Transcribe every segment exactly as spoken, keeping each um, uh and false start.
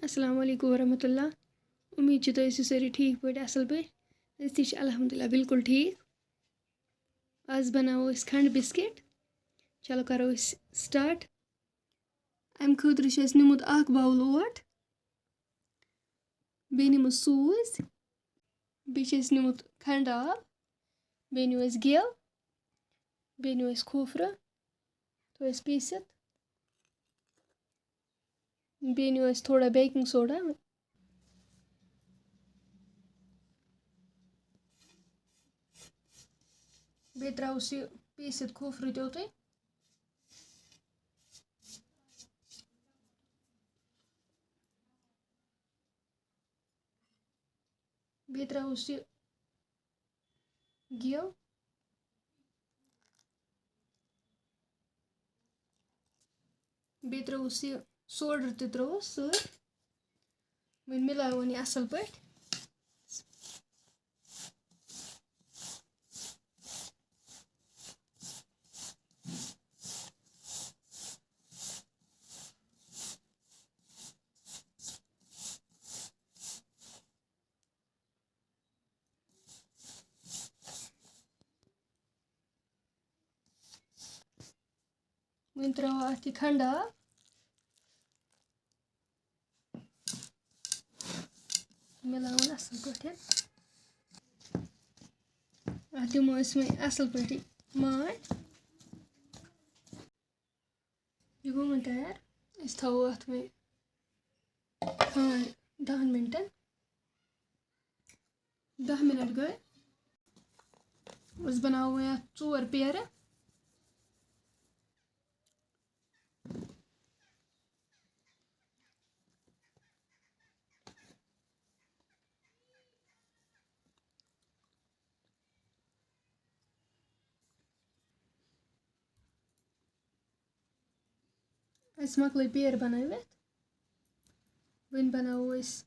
السلام علیکم ورحمۃ اللہ۔ اُمید چھِ تُہۍ ٲسِو سٲری ٹھیٖک پٲٹھۍ، اَصٕل پٲٹھۍ۔ أسۍ تہِ چھِ الحمدللہ بِلکُل ٹھیٖک۔ آز بَناوو أسۍ کھنٛڈ بِسکِٹ۔ چلو کَرو أسۍ start۔ اَمہِ خٲطرٕ چھُ اَسہِ نیُمُت اَکھ bowl اوٹ، بیٚیہِ نِمو سوٗزۍ، بیٚیہِ چھِ اَسہِ نیُمُت کھنٛڈٕ آب، بیٚیہِ نیوٗ اَسہِ گٮ۪و، بیٚیہِ نیوٗ اَسہِ کھوٗپرٕ، تھوٚو اَسہِ پیٖسِتھ۔ بیٚیہِ نیوٗ اَسہِ تھوڑا baking soda۔ بیٚیہِ ترٛاوُس یہِ پیٖسِتھ کھوٗپرٕ تیوٗتُے۔ بیٚیہِ ترٛاوُس یہِ گٮ۪و۔ بیٚیہِ ترٛووُس یہِ soda تہِ ترٛووُس سۭتۍ۔ وۄنۍ مِلاوُن یہِ اَصٕل پٲٹھۍ۔ وۄنۍ ترٛاوو اَتھ یہِ کھنٛڈٕ آب۔ مِلاوُن اَصٕل پٲٹھۍ۔ اَتھ دِمو أسۍ وۄنۍ اَصٕل پٲٹھۍ ماے۔ یہِ گوٚو وۄنۍ تیار۔ أسۍ تھاوو اَتھ وۄنۍ خٲلۍ دَہَن مِنٹَن۔ دَہ مِنَٹ گٔے۔ أسۍ بَناوو وۄنۍ اَتھ ژور پیرٕ۔ اَسہِ مۄکلٲے پیر بَنٲوِتھ۔ وۄنۍ بَناوو أسۍ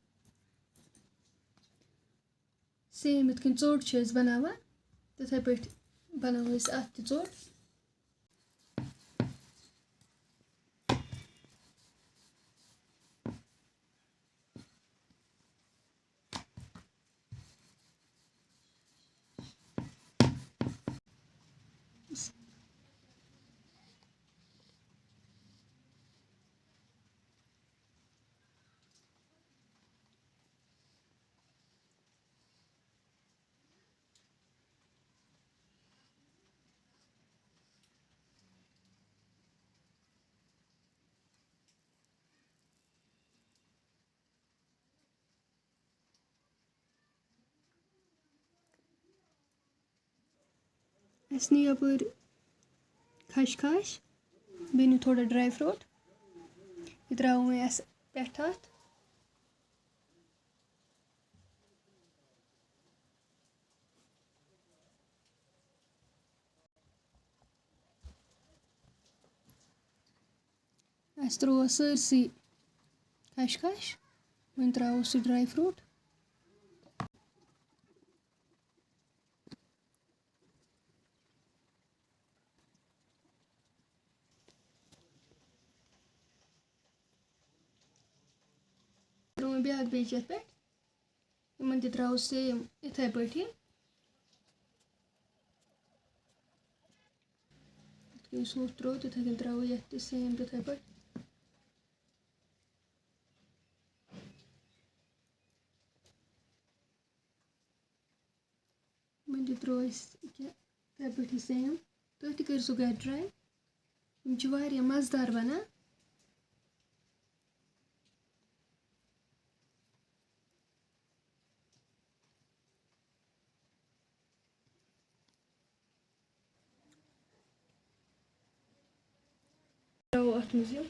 same یِتھ کٔنۍ ژوٚٹ چھِ أسۍ بَناوان، تِتھَے پٲٹھۍ بَناوو أسۍ اَتھ تہِ ژوٚٹ۔ اَسہِ نی یَپٲرۍ خشخاش، بیٚیہِ نیوٗ تھوڑا dry fruit۔ یہِ ترٛاوو وۄنۍ اَسہِ پٮ۪ٹھٕ اَتھ۔ اَسہِ ترٛوو سٲرسٕے خشخاش، وۄنۍ ترٛاوو سُہ dry fruit۔ ترٛوو بیٛاکھ بیٚیہِ چھِ یَتھ پٮ۪ٹھ۔ یِمَن تہِ ترٛاوو same یِتھَے پٲٹھی۔ یِتھ کٔنۍ سُہ ہُتھ ترٛوو، تِتھَے کٔنۍ ترٛاوو یَتھ تہِ same تِتھَے پٲٹھۍ۔ وۄنۍ تہِ ترٛوو اَسہِ ییٚکیٛاہ یِتھَے پٲٹھی same۔ تُہۍ تہِ کٔرۍ زیو گَرِ try۔ یِم چھِ واریاہ مَزٕدار بَنان۔ ترٛاوو اَتھ منٛز یِم۔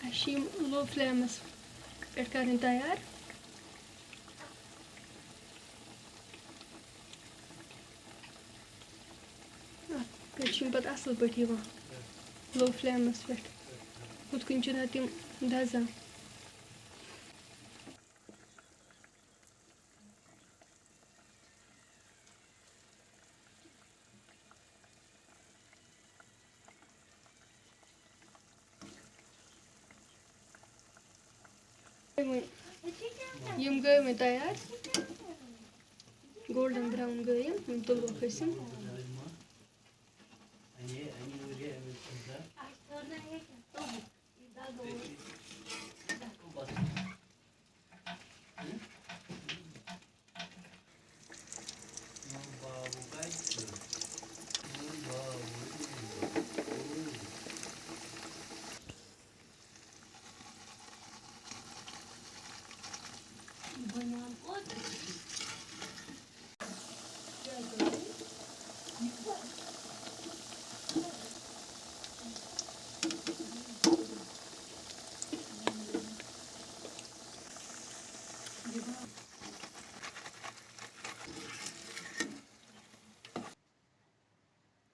اَسہِ چھِ یِم low flameس پٮ۪ٹھ کَرٕنۍ تیار۔ اَتھ پٮ۪ٹھ چھِ یِم پَتہٕ اَصٕل پٲٹھۍ یِوان low flameس پٮ۪ٹھ۔ ہُتھ کٔنۍ چھِنہ تِم دَزان۔ یِم گٔے وۄنۍ تیار، گولڈن براؤن گٔے یِم، وۄنۍ تُلوکھ أسۍ یِم۔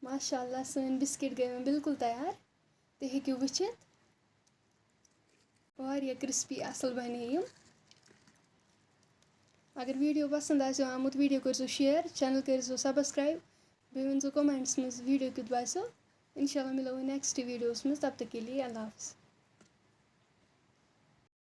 ماشاء اللہ، سٲنۍ بِسکِٹ گٔے وۄنۍ بِلکُل تیار، تُہۍ ہیٚکِو وٕچھِتھ۔ واریاہ crispy اَصٕل بَنے یِم۔ اگر video پَسنٛد آسیو آمُت، video کٔرۍزیو share، channel کٔرۍزیو subscribe، بیٚیہِ ؤنۍزیو comments منٛز video کیُتھ باسیو۔ اِنشاء اللہ مِلو وۄنۍ next videoس منٛز، تب تک کے لیے اللہ حافظ۔